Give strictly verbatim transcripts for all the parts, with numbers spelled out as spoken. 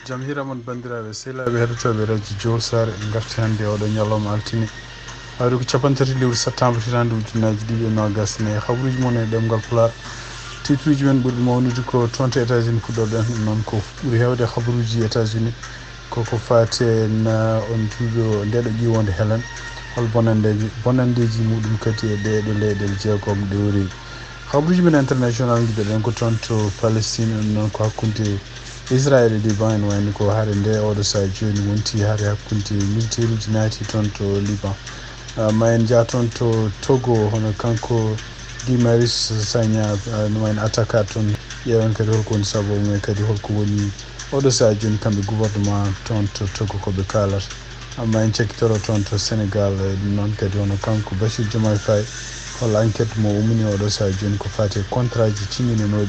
Jam hiira mon, banndiraaɓe sehilaaɓe heɗotooɓe radio Jowol Saare. En ngarti hannde oɗo ñalawma altine, hawri ko capanɗe tati lewru septembre hitaande ujunnaji ɗiɗi e noogas e nayi. Habruuji mon e ɗemngal Pulaar. Titruuji men ɓurɗi mawnude ko toon to États-Unis puɗɗorɗen, ɗum noon ko ɓuri heewde habruuji États-Unis koko faati e, uh, on duuɗo ndeɗo ƴiwonde Helen. Hol bonanndeeji, bonanndeeji muɗum kadi e ɗeeɗo leyɗeele jeegom ɗe o rewi. Habruuji men international ngiɗoɗen ko toon to Palestine, ɗum noon ko hakkunde Israël e Liban. Ene wayno ko hare nde oɗo sahaa jooni wonti hare hakkunde militaire uji naati toon to Liban. Ah, ma en njah toon to Togo, hono kanko Guy Marius Sagna, ah, no wayno attaque toon. Ƴeewen kadi holko woni sababu mum e kadi holko woni oɗo sahaa jooni kamɓe gouvernement toon to Togo ko ɓe kaalata. Amma en cakkitoro toon to Sénégal, e ɗum noon kadi hono kanko Bassirou Diomaye Faye, hol enquête mo ummini oɗo sahaa jooni ko faati e contrat ji cinndinanooɗi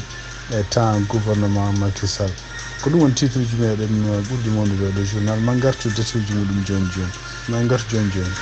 e temps gouvernement Macky Sall. Ko ɗum woni titruuji meɗen, uh, ɓurɗi mawnude oɗo journal. Ma ngartu détail uji muɗum jooni jooni. Ma ngartu jooni jooni.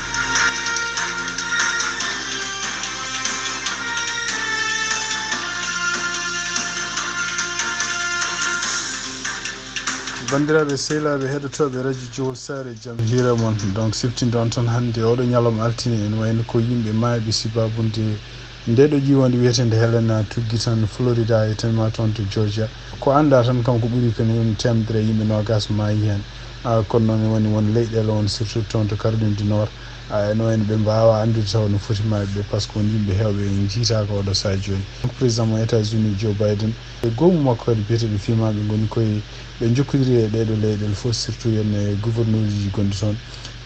Banndiraaɓe sehilaaɓe heɗotooɓe radio Jowol Saare, jam hiira mon. Donc, siftinɗon tan hannde oɗo ñalawma altine, ene wayno ko yimɓe maayɓe sibabunde ndeɗo ƴiwonde wiyeteende Helena tuggi tan Florida e tan ma toon to Georgia. Ko annda tan kam ko ɓuri ko ni teemedere yimɓe noogas maayi heen. Ah, kono noon woni won leyɗeele on surtout toon to Caroline du Nord. Ah, ene wayno ɓe mbaawa anndude taw no foti maayɓe, par ce que won yimɓe heewɓe en njiitaaka oɗo sahaa jooni. Donc, président mo États-Unis Joe Biden e goomu makko kadi biyeteeɓe FEMA ɓe ngoni koye, ɓe njokkodiri e ɗeeɗo leyɗeele fof, surtout yen e gouverneur uji gonɗi toon,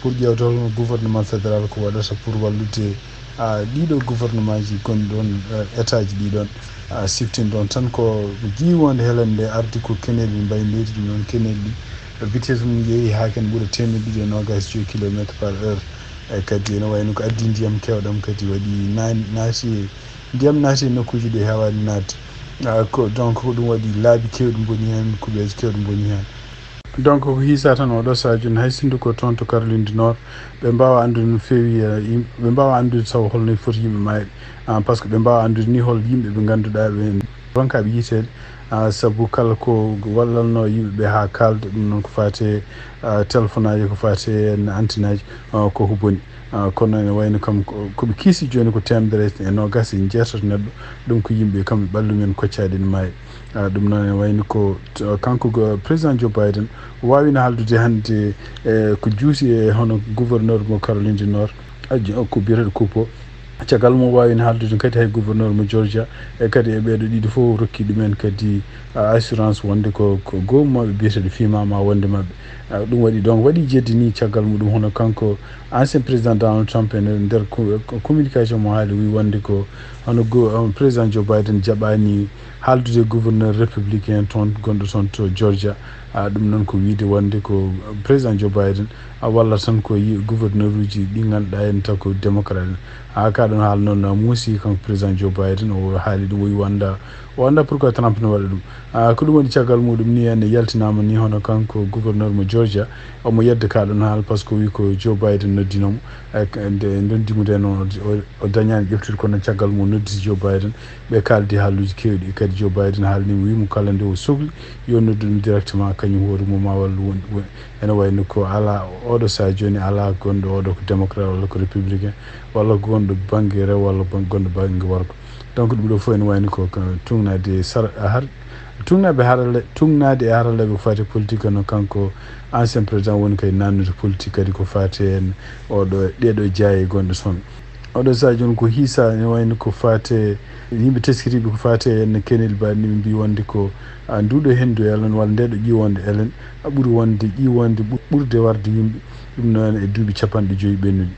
pour ƴeewde holno gouvernement fédéral ko waɗata pour wallude, ah, ɗiɗo gouvernement ji gonɗi ɗoon, ah, état ji ɗi ɗoon. Ah, siftinɗon tan ko ƴiwonde Helen nde ardi ko kenelli mbayniiɗi, ɗum noon kenelli vitesse mum yeehi haa ken ɓura teemedde ɗiɗi e noogas e joy kilométre par heure. E kadi ene wayno ko addi ndiyam keewɗam kadi waɗi na-, naati e, ndiyam naati e nokkuuji ɗi heewaani naatde. Ah, ko, donc, ko ɗum waɗi laabi keewɗi mboni heen, kuɓeeje keewɗi mboni heen. Donc, ko hiisa tan oɗo sahaa jooni, hay sinno ko toon to Caroline du Nord, ɓe mbaawa anndude no feewi, eh, yim-, ɓe mbaawa anndude taw holno foti yimɓe maayɓe. Ah, par ce que ɓe mbaawa anndude ni hol yimɓe ɓe ngannduɗaa ɓe ronkaaɓe yiiteede. Ah, sabu kala ko wallalnoo yimɓe ɓe haa kaalda, ɗum noon ko faati e, ah, téléphone aji, ko faati e antennes aji, ah, koko boni. Ah, kono ene wayno kam ko, ko ɓe kiisi jooni ko teemedere e noogas e jeetati neɗɗo. Ɗum ko yimɓe kamɓe ɓalli mumen koccaaɗi ene maayi. Ah, ɗum noon ene wayno ko t-, kanko go-, président Joe Biden waawino haaldude hannde, eh, ko juuti e hono gouverneur mo Caroline du Nord, ah, jo-, ko biyeteeɗo Cuomo. Caggal mum waawino haaldude kadi hay gouverneur mo Georgia, e kadi e ɓeeɗo ɗiɗo fof rokki ɗumen kadi, ah, assurance wonde ko, ko goomu maɓɓe biyeteeɗo FEMA ma wonde maɓɓe. Ah, ɗum waɗi donc, waɗi jeddi ni caggal muɗum, hono kanko ancien président Donald Trump e nder, nder co-, communication mo haali, wi wonde ko hono go-, um, président Joe Biden jaɓaani haaldude gouverneur républicain toon gonɗo toon to Georgia. Ah, ɗum noon ko wiide wonde ko président Joe Biden a walla tan ko yi-, gouverneur uji ɗi ngannduɗaa en taw ko démocrate en. Haa ka ɗon haala noon, ah, muusi kanko président Joe Biden, o haali ɗum, o wi wonda, o annda pourquoi Trump no waɗa ɗum. Ah, ko ɗum woni caggal muɗum ni, en yaltinaama ni hono kanko gouverneur mo Georgia, omo yedda ka ɗon haala par ce que o wi ko Joe Biden noddino mo. Eh, k-, nde, nde noddi mo nde noon, o, o, o dañaani ƴeftude, kono caggal mum o noddi Joe Biden, ɓe kaaldi haaluuji keewɗi. Kadi Joe Biden haalni mo, wi mo kala nde o sokli, yo noddu ɗum directement, kañum hoore mum ma wallu won, won, ene wayno ko alaa oɗo sahaa jooni, alaa gonɗo oɗo ko démocrate walla ko républicain, walla ko gonɗo bannge rewo walla ban-, gonɗo bannge worgo. Donc, ɗum ɗo fof ene wayno ko, ko tuugnaade e sar-, har-, tuugnaade harale-, tuugnaade e haralleeɓe ko faati e politique, no kanko ancien président woni kay naatnude politique kadi ko faati heen oɗo, ɗeeɗo jaaye gonɗe toon. Oɗo sahaa jooni ko hiisa, ene wayno ko faati e yimɓe teskitiiɓe ko faati heen kenel mbaɗi, ɓe mbi wonde ko, ah, nduɗo henndu Helen walla ndeɗo ƴiwonde Helen, a ɓuri wonde ƴiwonde ɓu-, ɓurde warde yimɓe, ɗum noon e duuɓi capanɗe joyi ɓennuɗi.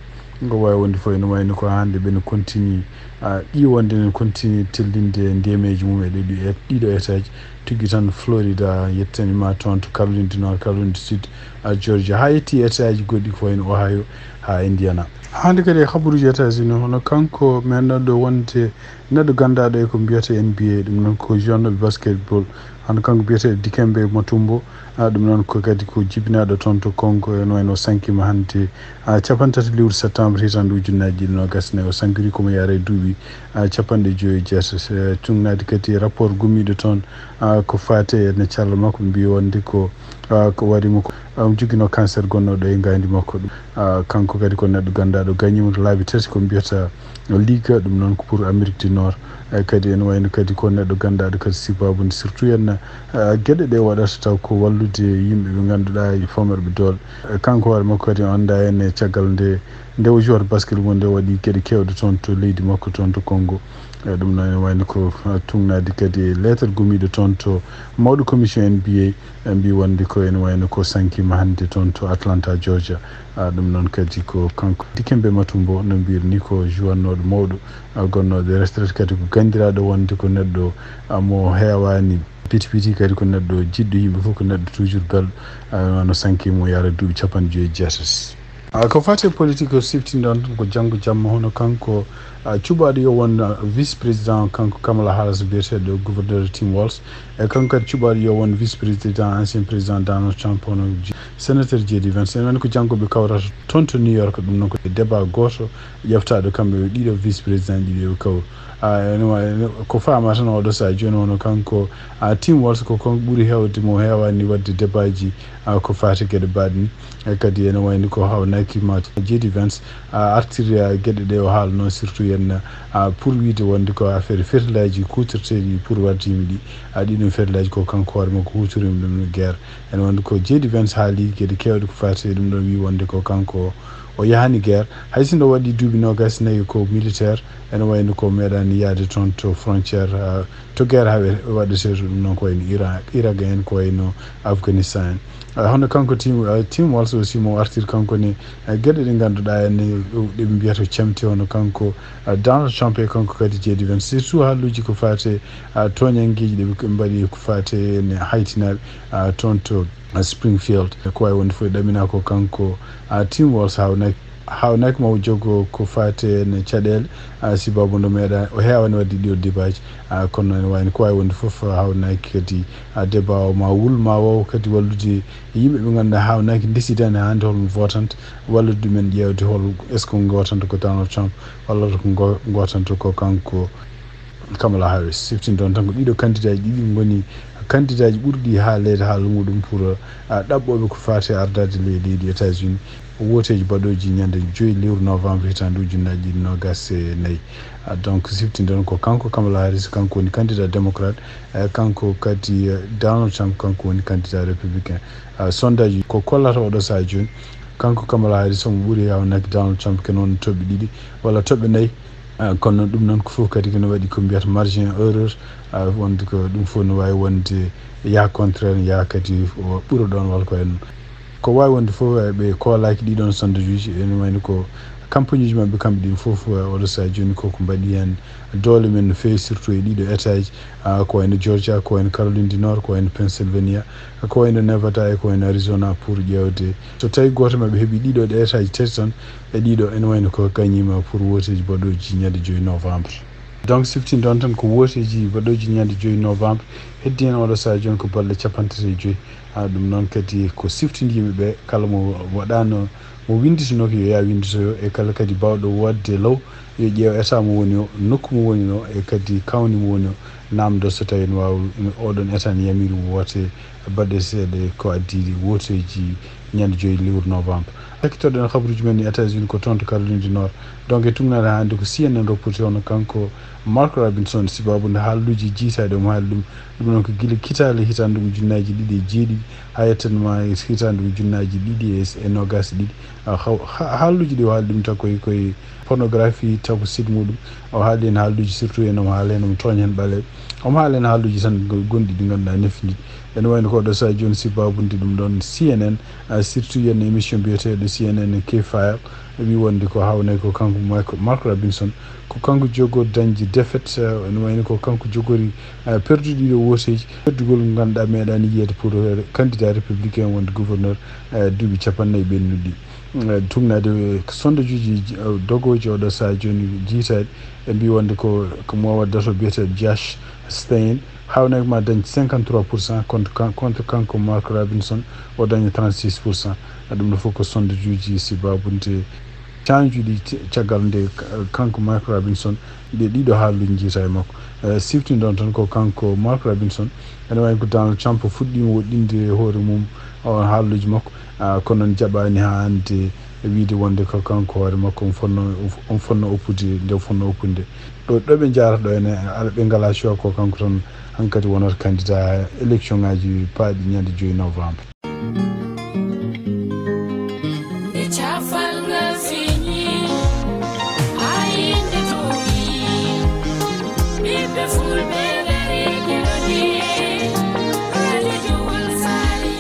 Ngo waawi wonde fof ene wayno ko hannde ɓe no continue, ah, ƴiwonde, ene continue tellinde ndeemeeji mum e ɗe ɗi-, e ɗiɗo état ji, tuggi tan Florida, yettani ma toon to Caroline du Nord, Caroline du Sud, ah, Georgia, haa yetti état ji goɗɗi ko wayno Ohio, haa Indiana. Hannde kadi e habaruuji États-Unis, hono kanko men ɗo wonde neɗɗo ganndaaɗo e ko mbiyata N B A, ɗum noon ko joueur basketball, hono kanko biyeteeɗo Dikembe Mutombo, ah, ɗum noon ko kadi ko jibinaaɗo toon to Congo, ene wayno o sankiima hannde, ah, capanɗe tati lewru septembre hitaande ujunnaaji ɗiɗi noogas e nayi, o sankiri ko mo yaara e duuɓi, ah, capanɗe joyi e jeetati. Eh, tuugnaade kadi rapport gummiiɗo toon, ah, ko faati e ne calla makko, mbi wonde ko Ah, ko waɗi mo ko, ah, omo joginoo cancer gonnooɗo e ngaandi makko. Ɗum, ah, kanko kadi ko neɗɗo gannduɗo, gañiima to laabi tati ko mbiyata Liga, ɗum noon ko pour Amérique du Nord. Eh, kadi ene wayno kadi ko neɗɗo gannduɗo kadi sibaabu nde, surtout en, ah, geɗe ɗe waɗata taw ko wallude yimɓe ɓe ngannduɗaa e famarɓe doole. Eh, kanko hoore makko kadi o anndaa en e caggal nde, nde o joueur basket mo nde waɗi geɗe keewɗe toon to leydi makko toon to Congo. Eh, ɗum noon ene wayno ko, ah, tuugnaade kadi e lettre gummiiɗo toon to mawɗo commission N B A, ɓe mbii wonde ko ene wayno ko sankiima hannde toon to Atlanta, Georgia. Ah, ɗum noon kadi ko kanko Dikembe Mutombo, no mbiyir ni, ko joueur-nooɗo mawɗo, ah, gonnooɗo retraite, kadi ko ganndiraaɗo wonde ko neɗɗo, ah, mo heewaani piti piti, kadi ko neɗɗo jiɗɗo yimɓe fof, ko neɗɗo toujours belɗo, ah, no sankiima o yaara duuɓi capanɗe joyi e jeetati. Ah, ko faati e politique, ko siftinɗon tan ko janngo jamma, hono kanko, ah, cuɓaaɗo yo won, ah, vice président, kanko Kamala Harris, biyeteeɗo gouverneur Tim Walz, e kanko kadi cuɓaaɗo yo won vice président, ancien président Donald Trump, hono J-, sénateur J D Vance. Enen ko janngo ɓe kawrata toon to New York, ɗum noon ko e débat gooto ƴeftaaɗo kamɓe ɗiɗo vice président ɗiɗo ɓe kawri. Ah, ene wa-, ene, ko faama tan oɗo sahaa jooni, hono kanko, ah, Tim Walz, ko kanko ɓuri heewde mo heewaani waɗde débat ji, ah, ko faati geɗe baɗe ni. E kadi ene wayni ko hawnaaki ma J D Vance, ah, artiri, ah, geɗe ɗe o haalno, surtout en, ah, pour wiide wonde ko affaire fertilaaji kuutorteeɗi pour waɗde yimɓe ɗi, ah, ɗiɗon fertilaaji ko kanko hoore makko huutorima ɗum no guerre. Ene wonde ko J D Vance haali geɗe keewɗe ko faati e ɗum ɗon, wi wonde ko kanko o yahani guerre. Hay sinno waɗi duuɓi noogaas e nayi ko militaire, ene wayno ko meeɗaani yahde toon to frontière, ah, to guerre haa waɗetee to ɗum noon ko wayno Iran, Irak en, ko wayno Afghanistan en. Ah, hono kanko Tim, ah, Tim Walz aussi mo artir kanko ne, ah, geɗe ɗe ngannduɗaa en ne, ɗe ɓe mbiyata camti, hono kanko, ah, Donald Trump e kanko kadi J D Vance, surtout haalluuji ko faate, ah, tooñanngeeji ɗe ɓe mbaɗi ko faate ne haytinaaɓe, ah, toon to, ah, Springfield. Ko waawi wonde fof ɗamina ko kanko, ah, Tim Walz hawnaaki, hawnaaki ma o jogo ko faate ne caɗeele, ah, sibaabu nde meeɗa, o heewaani waɗde ɗiɗo débaaji, ah, kono ene wayno ko waawi wonde fof hawnaaki kadi, ah, débat o ma wul ma waaw kadi wallude yimɓe ɓe ngannduɗaa hawnaaki ndesidi hannde hol mo votanta, wallude ɗumen ƴeewde hol est-ce que ngotanta ko Donald Trump walla ko ngo-, ngotanta ko kanko Kamala Harris. Siftinɗon tan ko ɗiɗo candidat ji ɗiɗi ngoni candidat ji ɓurɗi haaleede haala muɗum pour, ah, ɗaɓɓooɓe ko faati e ardaade le-, leydi États-Unis. Wooteeji baɗooji ñande joyi lewru novembre hitaande ujunnaaji ɗiɗi noogaas e nayi. Ah, donc siftinɗon ko kanko Kamala Harris, kanko woni candidat démocrate, eh, kanko kadi, eh, Donald Trump, kanko woni candidat républicain. Ah, sondage ko kollata oɗo sahaa jooni, kanko Kamala Harris omo ɓuri hawnaaki Donald Trump ke noon toɓɓe ɗiɗi walla toɓɓe nayi. Ah, kono noon ɗum noon ko fof kadi ko no waɗi ko mbiyata margin erreur, ah, wonde ko ɗum fof no waawi wonde yaha contraire, yaha kadi o ɓura ɗoon walla ko en. Ko waawi wonde fof, eh, ɓe koolaaki ɗiɗon sondage uji, ene wayno ko campagne uji maɓɓe kamɓe ɗin fof, eh, oɗo sahaa jooni ko ko mbaɗi heen doole men no feewi, surtout e ɗiɗo état ji, ah, ko wayno Georgia, ko wayno Caroline du Nord, ko wayno Pennsylvania, ko wayno Nevada e ko wayno Arizona pour ƴeewde. So tawi gooto maɓɓe heɓi ɗiɗo ɗe état ji tati tan, e ɗiɗo ene wayno ko gañiima pour wooteeji baɗooji ñande joyi novembre. Donc siftinɗon tan ko wooteeji baɗooji ñande joyi novembre, heddi heen oɗo sahaa jooni ko balɗe capanɗe tati e joyi. Ah, ɗum noon kadi ko siftinde yimɓe ɓe, kala mo waɗaano, mo winnditino ko yo yaha winnditoyo, e kala kadi baawɗo waɗde law yo ƴeew état mo woni o, nokku mo woni o, e kadi county mo woni o, naamndo so tawi ene waawi, oɗon état ne yamiri woote baɗeteeɗe ko addi wooteeji ñande joyi lewru novembre. Sakkitoɗen kabaruuji men e États-Unis ko toon to Caroline du Nord. Donc e tuugnaade hannde ko C N N reporti, hono kanko Mark Robinson, sibaabu nde haalluuji jiytaaɗi omo haali ɗum. Ɗum noon ko gila kitaale hitaande ujunnaaji ɗiɗi e jeeɗiɗi haa yettanma e hitaande ujunnaaji ɗiɗi e, e noogaas e ɗiɗi. Ah, haw-, ha-, haalluuji ɗi o haali ɗum taw koye, koye pornographie, taw ko site muɗum. O haali heen haalluuji, surtout en omo haala heen omo tooña heen ɓaleeɓe. Omo haala heen haalluuji tan go-, gonɗi ɗi ngannduɗaa nefndi. Ene wayno ko oɗo sahaa jooni sibaabu nde ɗum ɗoon C N N, ah, surtout yen émission biyeteeɗo C N N K-File, wi wonde ko hawnay ko kanko Mark, Mark Robinson, ko kanko jogori dañde défaite, ah, ene wayno ko kanko jogori, ah, perdu ɗiɗo wooteeji, perdugol ngannduɗaa meeɗaani yiyeede pour, eh, candidat républicain wonde gouverneur, eh, duuɓi capanɗe nayi ɓennuɗi. Eh, tuugnaade, eh, sondage uji, eh, dogooji oɗo sahaa jooni jiytaaɗi, ɓe mbii wonde ko, ko mo waɗata biyeteeɗo Josh Stein, haawnaa ko ma dañ cinquante-trois pour cent, contre kan-, contre kanko Mark Robinson, o daña trente-six pour cent. Ɗum ɗo fof ko sondage uji sibaabu nde canjuɗi c-, caggal nde k-, kanko Mark Robinson, ɗe ɗiɗo haalluuji njiytaa e makko. Eh, siftinɗon tan ko kanko Mark Robinson, ene wayi ko Donald Trump fuɗɗiima woɗɗinde hoore mum, O haalluuji makko, ah, kono noon jaɓaani haa hannde wiide wonde ko kanko hoore makko on fotno, on fotno oppude nde o fotno oppude nde. Ɗo, ɗo ɓe njaarata ɗo ene, ala ɓe ngalaa choix, ko kanko tan hankadi wonata candidat élection ŋaaji paaɗi ñande joyi novembre. Nde cafal ngal feeñi, haa yimɓe toowi, ɓiɓɓe fulɓe ngari keɗoɗi, rajo Jowal Saali.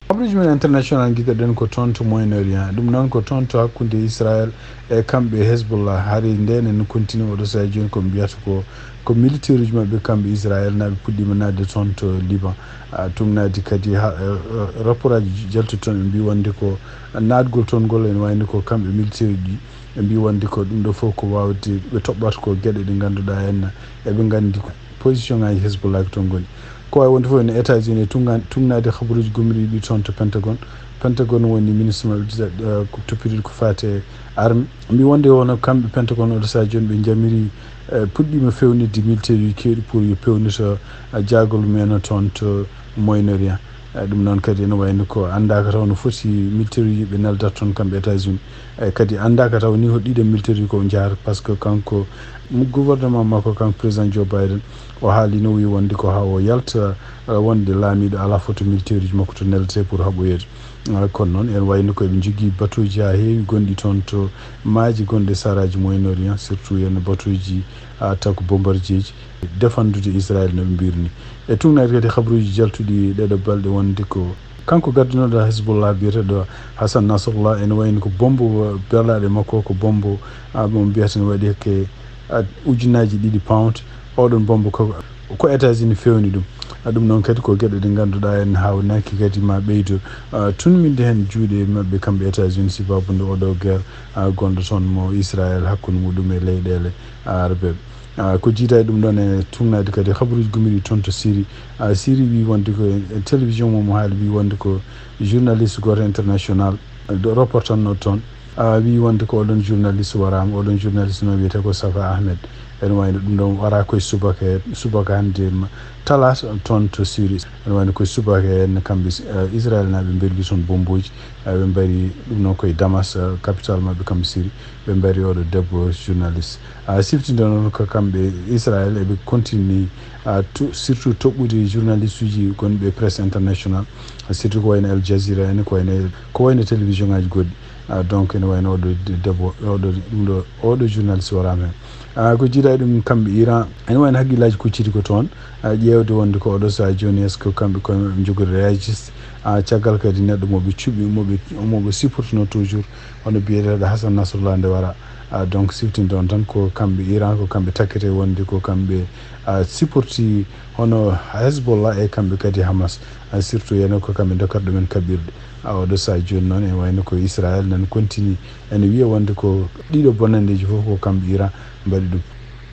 Habruuji men international, ngiɗɗen ko toon to Moyen-Orient. Ɗum noon ko toon to hakkunde Israël e kamɓe Hezbollah. Hari ndeen en continue oɗo sahaa jooni ko mbiyata ko, ko militaire uji maɓɓe kamɓe Israël naaɓe puɗɗiima naatde toon to Liban. Ah, tumnaadi kadi ha, eh, eh, rapport aji jaltuɗi toon ɓe mbii wonde ko naatgol toon ngol ene wayno ko kamɓe militaire uji ɗi ɓe mbii wonde ko ɗum ɗo fof ko waawde ɓe toɓɓata ko geɗe ɗe ngannduɗaa en eɓe nganndi ko position ngaji Hezbollah ko toon ngoni. Ko wawi wonde fof ene États-Unis e tunga-, tugnaade habaruuji gomriiɗi toon to Pentagone. Pentagone woni ministre maɓɓe dita-, eh, ko toppitiiɗo ko faati e arme. Mbi wonde wonno kamɓe Pentagone oɗo sahaa jooni ɓe njamiri, eh, puɗɗiima fewnitde militaire uji keewɗi pour yo pewnito, eh, jaagol mum en toon to Moyen-Orient. Eh, ɗum noon kadi ene wayno ko anndaaka taw no foti militaire uji ɓe neldata toon kamɓe États-Unis. Eh, kadi anndaaka taw ni hoɗo ɗiɗo militaire uji ko njahata, par ce que kanko mo gouvernement makko, kanko président Joe Biden, o haalino, o wi wonde ko haa o yalta, eh, wonde laamiiɗo alaa fof to militaire uji makko to neldetee pour haɓoyeede. Eh, kono noon ene wayno ko eɓe njogii batuuji haa heewi gonɗi toon to maaji gonɗi e saraaji Moyen-Orient, surtout ene batuuji, ah, taw ko bombardier ji defandude Israël no ɓe mbiyri ni. E tugnaade kadi habaruuji jaltuɗi ɗeɗo balɗe wonde ko kanko gaddunooɗo Hezbollah biyeteeɗo Hassan Nasrallah, ene wayno ko bombo berlaaɗe makko, ko bombo, ah, mo mbiyata ne waɗi hakke, ah, ujunnaaji ɗiɗi pound. Oɗon bombo ko, ko États-Unis fewni ɗum. Ah, ɗum noon kadi ko geɗe ɗe ngannduɗaa en haawnaaki kadi ma ɓeydo, ah, tunminde heen juuɗe maɓɓe kamɓe États-Unis, sibabu nde oɗo guerre, ah, gonɗo toon mo Israël hakkunde muɗum e leyɗeele, ah, Arabeɓe. Ah, ko jiida e ɗum ɗoon e tugnaade kadi habaruuji gomriiɗi toon to Syrie. Ah, Syrie wi wonde ko e télévision mum haali wi wonde ko journaliste gooto international, ah, ɗo reportanno toon. Ah, wi wonde ko oɗon journaliste waraama, oɗon journaliste noon wiyetee ko Safa Ahmed. Ene wayno ɗum ɗoon wara koye subaka, subaka hannde ma-, talaata toon to Syrie. Ene wayno koye subaka heen kamɓe, eh, Israël naaɓe mbelgi toon bombuuji. Eh, ɓe mbari ɗum noon koye Damas, eh, capital maɓɓe kamɓe Syrie. Ɓe mbari oɗo debbo journaliste. Ah, siftinde noon ko kamɓe Israël eɓe continue, ah, to-, surtout toɓɓude journaliste uji gonɓe presse international, ah, surtout ko wayno Al Jazeera en, ko wayno, ko wayno télévision ngaji goɗɗi. Ah, donc ene wayno oɗo de-, debbo, oɗo, ɗum ɗo, oɗo journaliste waraama heen. Ah, ko jiida e ɗum kamɓe Iran, ene wayno hakkillaaji kucciti ko toon, ah, ƴeewde wonde ko oɗo sahaa jooni, est-ce que kamɓe koye maɓɓe njogori réagiste, ah, caggal kadi neɗɗo mo ɓe cuɓi, mo ɓe, mo ɓe supportino toujours, hono biyeteeɗo Hassan Nasrallah nde wara. Ah, donc siftinde on tan ko kamɓe Iran, ko kamɓe takkete wonde ko kamɓe, ah, supporti hono Hezbollah e kamɓe kadi Hamas. Ah, surtout ene ko kamɓe dokkata ɗumen kaɓirɗe. Ah, oɗo sahaa jooni noon ene wayno ko Israël nan continue ene wiya wonde ko ɗiɗo bonanndeeji fof ko kamɓe Iran mbaɗi ɗum.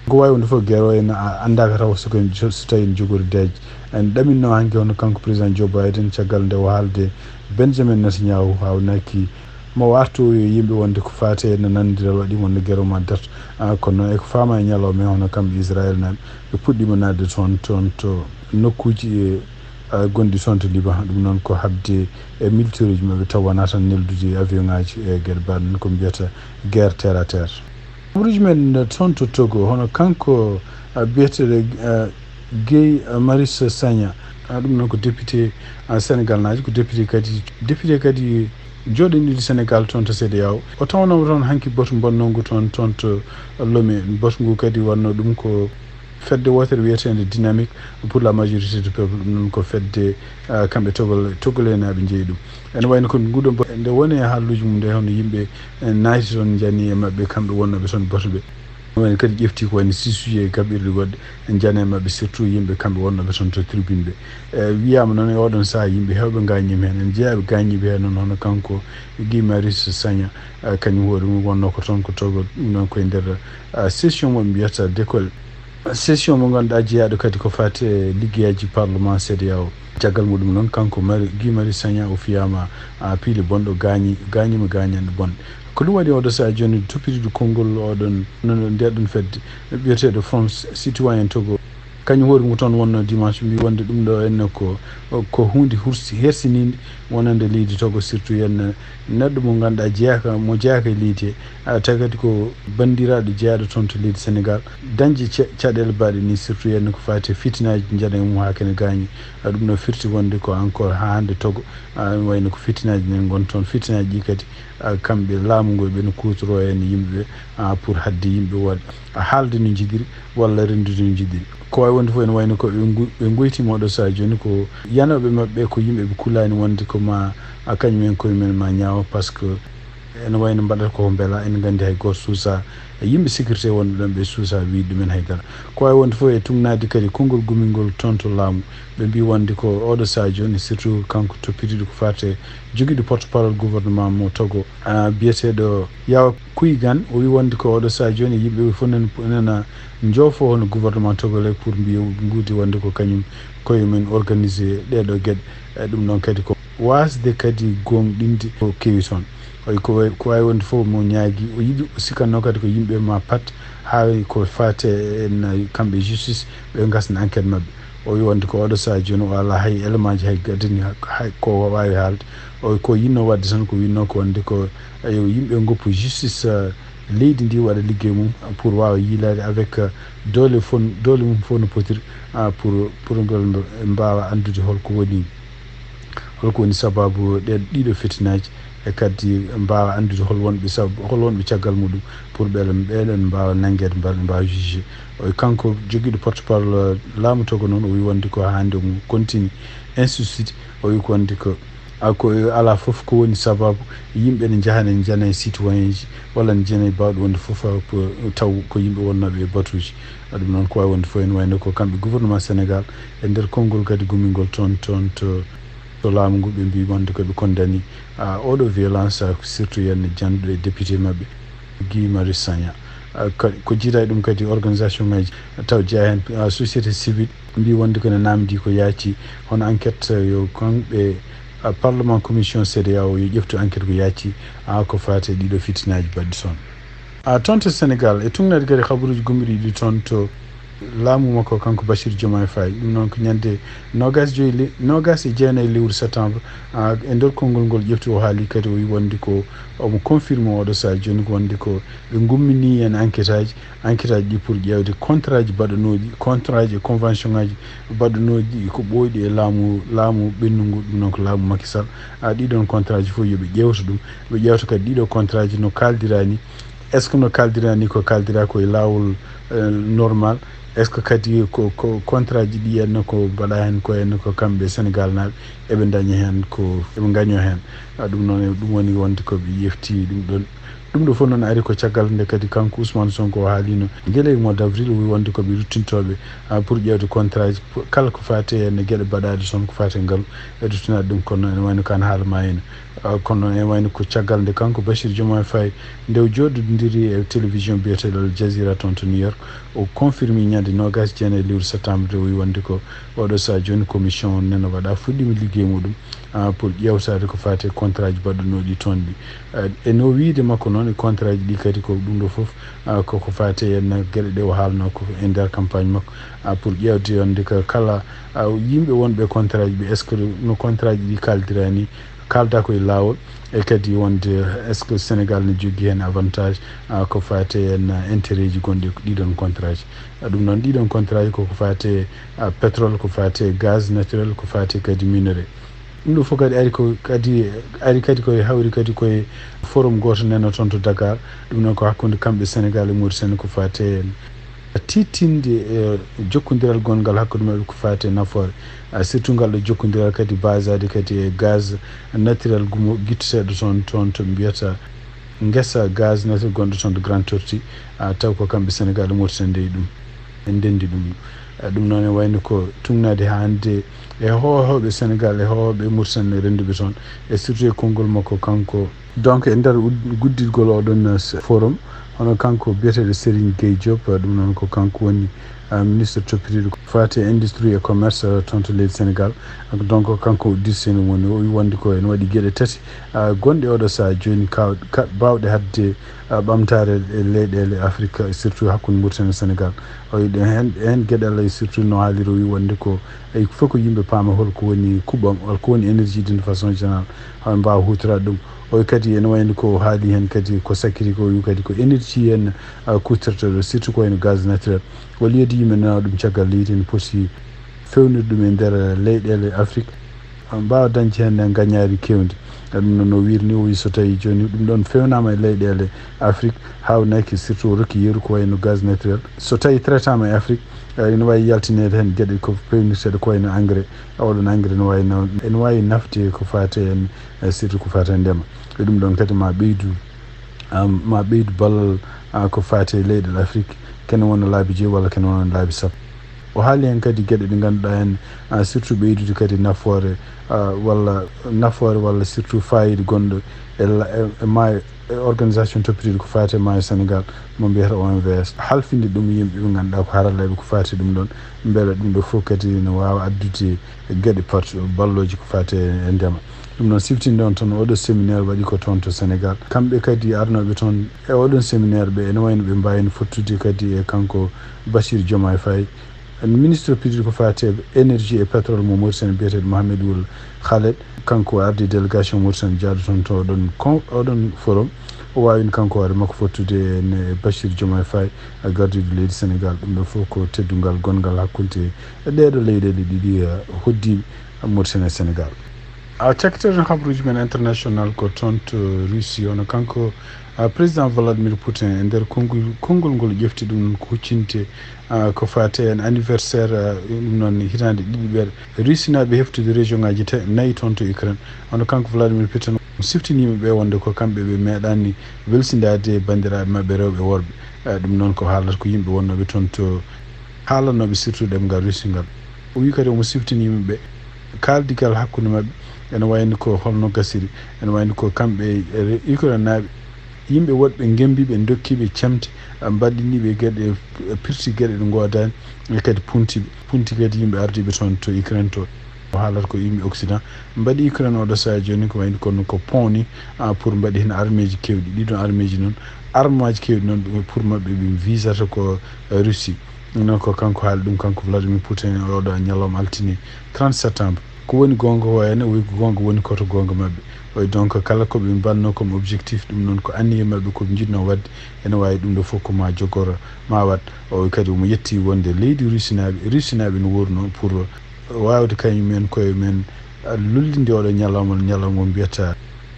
Ko wawi wonde fof guerre o en a-, anndaaka taw so ko en jo-, so tawi en jogori deeƴe. En ɗaminno hanki hono kanko président Joe Biden caggal nde o haalde Benjamin Netanyahu, haawnaki mo artoyo yimɓe wonde ko faati e no nanondiral waɗi wonde guerre o ma darto. Ah, kono noon eko faama e ñalawma he hono kamɓe Israël naaɓe ɓe puɗɗiima naatde toon, toon to nokkuuji e, ah, gonɗi toon to Liban. Ɗum noon ko haɓde e militaire uji maɓɓe taw wonaa tan neldude avion ngaji e geɗe mbaɗe noon ko mbiyata guerre terre à terre. Habaruuji men toon to Togo, hono kanko, ah, biyeteeɗo, ah, Guy Marius Sagna, ah, ɗum noon ko député, ah, Sénégal naajo, ko député kadi, député kadi jooɗaniiɗo Sénégal toon to CEDEAO. O tawnooma toon hanki batu mbonnongu toon, toon to Lomé. Batu ngu kadi wonno ɗum ko fedde wootere wiyeteende Dynamique pour la majorité du peuple, ɗum noon ko fedde, ah, kamɓe Togol-, Togoleenaaɓe njeyi ɗum. Ene wayno ko nguɗo mbo-, nde woni e haalluuji mum nde, hono yimɓe, eh, naati toon, njani e maɓɓe kamɓe wonnooɓe toon batu ɓe. Ene wayno kadi ƴefti ko wayno sisuji e kaɓirɗe goɗɗe, njani e maɓɓe surtout yimɓe kamɓe wonnooɓe toon to tribune ɓe. Eh, wiyaama noon e oɗon sahaa yimɓe heewɓe ngaañiima heen. En njeyaa ɓe gaañiiɓe heen noon hono kanko Guy Marius Sagna, eh, kañum hoore mum wonnoo ko toon ko Togo, ɗum noon koye nder, eh, session mo ɓe mbiyata décollé. Session mo ngannduɗaa jeyaaɗo kadi ko faati e liggeyaaji parlement CEDEAO. Caggal muɗum noon, kanko Mari-, Guy Marius Sagna o fiyaama, ah, piile bonɗo, gaañi-, gaañiima gaañanɗe bonɗe. Ko ɗum waɗi oɗo sahaa jooni toppitiiɗo konngol oɗon, no, no, ndeɗon fedde biyeteeɗo Front Citoyen Togo. Kañum hoore mum toon wonnoo dimanche, mbi wonde ɗum ɗo enne ko, ko huunde hursi-, hersininde wonande leydi Togo, surtout enne neɗɗo mo ngannduɗaa jeyaaka, mo jeyaaka e leydi he, a, tawi kadi ko banndiraaɗo jeyaaɗo toon to leydi Sénégal, dañde ca-, caɗeele mbaɗe ni, surtout enne ko faati e fitinaaji njanay mum haa kene gaañi. A, ɗum no firti wonde ko encore haa hannde Togo, a, wayno ko fitinaaji nani ngon toon, fitinaaji ɗi kadi, a, kamɓe laamu ngu ɓe no kuutoroo heen yimɓe, a, pour haɗde yimɓe waɗ-, a, haalde no njiɗiri walla renndude no njiɗiri. Ko waawi wonde fof ene wayno ko ɓe ngu-, ɓe ngoytiima oɗo sahaa jooni ko yanooɓe maɓɓe ko yimɓe ɓe kulaani wonde ko ma, a, kañum en koye men ma ñaawo, par ce que ene wayno mbaɗata ko mbela ene nganndi hay gooto suusa, e yimɓe sécurité wonɓe ɗon ɓe suusa wiide ɗumen haydara. Ko waawi wonde fof e tugnaade kadi konngol gumingol toon to laamu, ɓe mbi wonde ko oɗo sahaa jooni, surtout kanko toppitiiɗo ko faati e jogiiɗo porte parole gouvernement mo Togo, a, biyeteeɗo Yaw Kuigan, o wi wonde ko oɗo sahaa jooni yimɓe ɓe fof nana, nana njoofo hono gouvernement togolais pour mbiya, mbuuti wonde ko kañum koye men organisé ɗeeɗo geɗe. E ɗum ɗon kadi ko waasde kadi gooŋɗinde ko kewi toon. O wi ko wa-, ko waawi wonde fof mo ñaagi, o yiɗi, o sikkatnoo kadi ko yimɓe ma pat haa ko faati en kamɓe justice, ɓe ngasna enquête maɓɓe. O wi wonde ko oɗo sahaa jooni o alaa hay élément ji hay gadani hay ko waawi haalde. O wi ko yinnoo waɗde tan ko winnoo ko wonde ko, ayo, yimɓe ngoppu justice, eh, leydi ndi waɗa liggey mum pour waawa yiilaade avec, eh, doole fon-, doole mum fof no potiri, ah, pour, pour ngol mba-, mbaawa anndude holko woni, holko woni sababu ɗen ɗiɗo fitinaaji, e kadi mbaawa anndude hol wonɓe sab-, hol wonɓe caggal muɗum pour ɓe, ɓeɗon mbaawa nanngeede mbal, mbaawa jugé. O wi kanko jogiiɗo porte parole laamu Togo noon, o wi wonde ko hannde omo continue, ainsi de suite. O wi ko wonde ko a, ko alaa fof ko woni sababu yimɓe ne njahana, ne njana e citoyen ji walla ne njana e baawɗo wonde fof, a, ko, taw ko yimɓe wonnooɓe e batuuji. A, ɗum noon ko waawi wonde fof ene wayno ko kamɓe gouvernement Sénégal e nder konngol kadi gumingol toon, toon to, to laamu ngu ɓe mbi wonde ko ɓe condamné, a, oɗo violence, a, surtout heen janɗo e député maɓɓe Guy Marius Sagna. A, ka-, ko jiida e ɗum kadi organisation ngaji taw jeyaa heen, a, société civile mbi wonde ko ene naamndii ko yaaccii hono enquête, eh, yo kamɓe, a, parlement commission C D A O yo ƴeftu enquête ko yaaccii, a, ko faati e ɗiɗo fitinaaji baɗɗi toon. A, toon to Sénégal, e tugnaade kadi habaruuji gomɗiɗi ɗi toon to laamu makko kanko Bassirou Diomaye Faye. Ɗum noon ko ñande noogaas e joy le-, noogaas e jeenayi lewru septembre, a, e nder konngol ngol ƴefti o haali kadi o wi wonde ko omo confirme oɗo sahaa jooni ko wonde ko ɓe ngumminii heen enquête aji, enquête aji ɗi pour ƴeewde contrat ji baɗanooɗi, contrat ji e convention ngaji baɗanooɗi ko ɓooyɗi e laamu, laamu ɓennungu, ɗum noon ko laamu Macky Sall. A, ɗiɗon contrat ji fof yo ɓe ƴeewto ɗum, ɓe ƴeewta kadi ɗiɗo contrat ji no kaaldiraa ni, est ce que no kaaldiraa ni ko kaaldiraa ko e laawol, eh, normal, est ce que kadi ko, ko contrat ji ɗi henna ko mbaɗa heen ko henna ko kamɓe Sénégal naaɓe eɓe ndaña heen ko eɓe ngañoo heen. A, ɗum noon e ɗum woni wonde ko ɓe ƴefti ɗum ɗon. Ɗum ɗo fof noon ari ko caggal nde kadi kanko Ousmane Sonko o haalino gila e mois d' avril, o wi wonde ko ɓe ruttintooɓe, a, pour ƴeewde contrat ji, pour kala ko faati e heen geɗe baɗaaɗe toon ko faati e ngalu, ɓe ruttinaade ɗum, kono ene wayno ko an haala ma heen. A, kono ene wayno ko caggal nde kanko Bassirou Diomaye Faye nde o jooɗodiri e télévision biyeteeɗo Al Jazeera toon to New York, o confirme ñande noogaas e jeenayi lewru septembre nde o wi wonde ko oɗo sahaa jooni commission on nena waɗa fuɗɗiima liggey muɗum, a, pour ƴeewtaade ko faati e contrat ji baɗɗanooɗi toon ɗi. A, e no wiide makko noon e contrat ji ɗi kadi ko ɗum ɗo fof, a, koko faati e henna geɗe ɗe o haalnoo ko e nder campagne makko, a, pour ƴeewde wonde ko kala, a, yimɓe wonɓe contrat ji ɓe, est ce que no contrat ji ɗi kaaldiraa ni kaalda ko e laawol, e kadi wonde est ce que Sénégal ne jogii heen avantage, a, ko faati e heen intérêt ji gonɗi e ɗiɗon contrat ji. A, ɗum noon ɗiɗon contrat ji koko faati e, a, pétrole, ko faati e gaz naturel, ko faati kadi minerai. Ɗum ɗo fof kadi ari ko kadi, ari kadi koye hawri kadi koye forum gooto nena toon to Dakar. Ɗum noon ko hakkunde kamɓe Sénégal e Mauritanie ko faati e tiiɗtinde, eh, jokkondiral gonngal hakkunde maɓɓe ko faati e nafoore. Ah, surtout ngal ɗo jokkondiral kadi basaade kadi e gaz naturel gumo gitteteeɗo toon, toon to ɓe mbiyata ngesa gaz naturel gonɗo toon to Grande Tortue. Ah, taw ko kamɓe Sénégal e Mauritanie ndewi ɗum. En ndenndi ɗum. Ah, ɗum noon e wayno ko tugnaade haa hannde e hoohooɓe Sénégal e hoohooɓe Mauritanie rennduɓe toon, e surtout e konngol makko kanko. Donc, e nder ud-, gudditgol oɗon, eh, s-, forum, hono kanko biyeteeɗo Serigne Gueye Diop, eh, ɗum noon ko kanko woni Ah, ministre toppitiiɗo ko faati e industrie et commerce, ah, toon to leydi Sénégal. Donc, kanko Idrissa Seck woni, o wi wonde ko ene waɗi geɗe tati, ah, gonɗe oɗo sahaa jooni, kaw-, ka-, baawɗe haɗde, ah, ɓamtaare e leyɗeele Afrique, surtout hakkunde Mauritanie e Sénégal. O wi ɗen heen, heen geɗe alay, surtout no haaliri, o wi wonde ko, il faut ko yimɓe paama holko woni kuɓɓam, holko woni énergie d'une façon générale, haa ɓe mbaawa huutoraade ɗum. O wi kadi ene wayno ko haali heen kadi ko sakkiti ko, o wi kadi ko énergie heen, ah, kuutortoo ɗo, surtout ko wayno gaz naturel. Walliyede yimɓe nana ɗum caggal leydi, ene poti fewnirde ɗum e nder leyɗeele Afrique, mbaawa dañde heen ngañaari keewndi. Ɗum noon, no wiiri ni, o wi so tawii jooni ɗum ɗoon fewnaama e leyɗeele Afrique, haawnaaki, surtout o rokki yeru ko wayno gaz naturel. So tawii traitaama e Afrique, eh, ene waawi yaltineede heen geɗe ko peewnirteeɗe ko wayno engrais. Oɗon engrais ene waawi na-, ene waawi nafde ko faati heen, eh, surtout ko faati heen ndema. E ɗum ɗoon kadi ma ɓeydu, ah, ma ɓeydu ballal, ah, ko faati e leyɗeele Afrique, kene wona laabi joyi walla kene wona laabi sappo. O haali heen kadi geɗe ɗe ngannduɗaa heen, ah, surtout ɓeydude kadi nafoore, ah, walla nafoore walla surtout faayiida gonɗo e la-, e, e maayo, e organisation toppitiiɗo ko faati e maayo Sénégal, mo mbiyata O M V S. Halfinde ɗum yimɓe ɓe ngannduɗaa ko haralleeɓe ko faati e ɗum ɗoon, mbele ɗum ɗo fof kadi ne waawa addude geɗe pat-, ballooji ko faati e ndema. Ɗum noon, siftinde on tan, oɗo séminaire waɗi ko toon to Sénégal. Kamɓe kadi arnooɓe toon e oɗon séminaire ɓe, ene wayno ɓe mbaawino fottude kadi e kanko Bassirou Diomaye Faye, ministre toppitiiɗo ko faati e énergie et pétrole mo Mauritanie, biyeteeɗo Mohamed Ould Khaled. Kanko ardi délégation Mauritanie jaaɗo toon to oɗon con-, oɗon forum. O waawino kanko hoore makko fottude e ne Bassirou Diomaye Faye, gardiiɗo leydi Sénégal. Ɗum ɗo fof ko teddungal gonngal hakkunde e ɗeeɗo leyɗeele ɗiɗi, eh, hoddiiɓe, Mauritanie e Sénégal. A cakkitiren habruuji men international ko toon to Russie, hono kanko, a, président Vladimir Putin e nder konngol, konngol ngol ƴefti ɗum noon ko huccinte, a, ko faati heen anniversaire, a, ɗum noon hitaande ɗiɗiɓere Russie naaɓe heftude région ngaaji te-, nayi toon to Ukraine. Hono kanko Vladimir Putin siftini yimɓe ɓe wonde ko kamɓe ɓe meeɗaani welsindaade banndiraaɓe maɓɓe rewɓe e worɓe. A, ɗum noon ko haalata ko yimɓe wonnooɓe toon to, haalanooɓe surtout ɗemngal Russie ngal. O wi kadi omo siftini yimɓe ɓe kaaldigal hakkunde maɓɓe, ene wayno ko holno gasiri, ene wayno ko kamɓe e re-, Ukraine naaɓe, yimɓe woɗɓe ngembi ɓe, ndokki ɓe cemte, a, mbaɗɗini ɓe geɗe, pirti geɗe ɗe ngoodaani, e kadi punti ɓe, punti kadi yimɓe ardiiɓe toon to Ukraine to. O haalata ko yimɓe Occident mbaɗi Ukraine oɗo sahaa jooni ko wayno kono ko pont ni, a, pour mbaɗi heen armée ji keewɗi. Ɗiɗon armée ji noon, armement ji keewɗi noon, ɗum pour maɓɓe ɓe visata ko, a, Russie. Ɗum noon ko kanko haali ɗum, kanko Vladimir Putin, e oɗo ñalawma altine trente septembre. Ko woni goonga ko heen, o wi ko goonga woni koto goonga maɓɓe. O wi donc kala ko ɓe mbaɗno comme objectif, ɗum noon ko anniye maɓɓe, ko ɓe njiɗno waɗde, ene waawi ɗum ɗo fof ko ma jogoro, ma waɗ. O wi kadi omo yetti wonde leydi Russie naaɓe, Russie naaɓe no worno pour waawde kañum en koye men, a, lullinde oɗo ñalawma, ñalawma mo mbiyata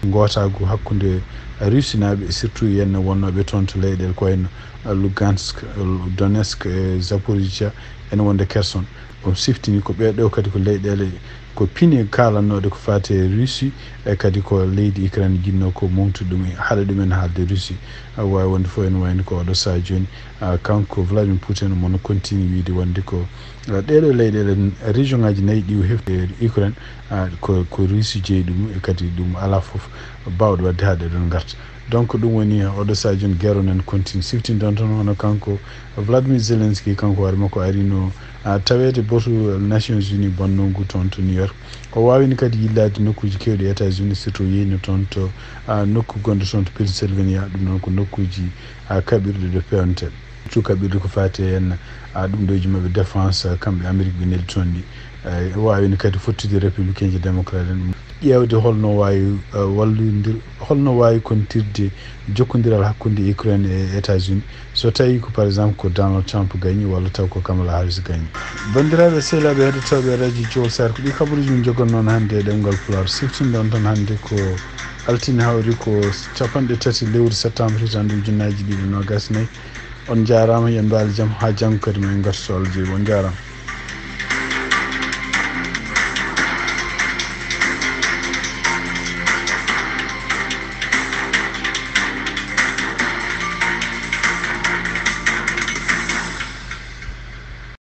ngootaagu hakkunde Russie naaɓe, surtout yen wonnooɓe toon to leyɗeele ko wayno, a, Lugansk, a, Donetsk e Zaporizhia, ene wonde Kherson. On siftini ko ɓee ɗoo kadi ko leyɗeele, ko pine kaalannooɗe ko faati e Russie, e kadi ko leydi Ukraine jiɗnoo ko mawtude ɗum, haɗa ɗum en haalde Russie. A, waawi wonde fof ene wayno ko oɗo sahaa jooni, a, kanko Vladimir Putin omo no continue wiide wonde ko, a, ɗee ɗoo leyɗeele, région ngaaji nayi ɗi o hefti e Ukraine, a, ko, ko Russie jeyi ɗum, e kadi ɗum alaa fof baawɗo waɗde haa ɗee ɗoon ngarta. Donc ɗum woni oɗo sahaa jooni guerre o nani continue. Siftinde on tan hono kanko Vladimir Zelensky, kanko hoore makko arino, a, taweede botu Nations Unies bonnoo ngu toon to New York. O waawino kadi yillaade nokkuuji keewɗi États-Unis, surtout o yehino toon to, a, nokku gonɗo toon to Pennsylvania, ɗum noon ko nokkuuji, a, kaɓirɗe ɗo peewnetee. Surtout kaɓirɗe ko faati e heen, a, ɗum ɗooji maɓɓe défense, a, kamɓe Amérique ɓe neli toon ɗi. E, waawino kadi fottude républicain ji, démocrate en, ɗum ƴeewde holno waawi, a, wallindir, holno waawi kontirde jokkondiral hakkunde Ukraine e États-Unis, so tawii ko, par exemple, ko Donald Trump gañi walla taw ko Kamala Harris gañi. Banndiraaɓe sehilaaɓe heɗotooɓe Radio Jowol Sare, ko ɗii kabaruuji min njogannoo hannde e ɗemngal Pulaar. Siftinde on tan hannde ko altine, hawri ko capanɗe tati lewru septembre hitaande ujunnaaji ɗiɗi e noogaas e nayi. On njaaraama, yo on mbaal jam, haa janngo kadi ma en ngartu so Allah jaɓii. On njaaraama.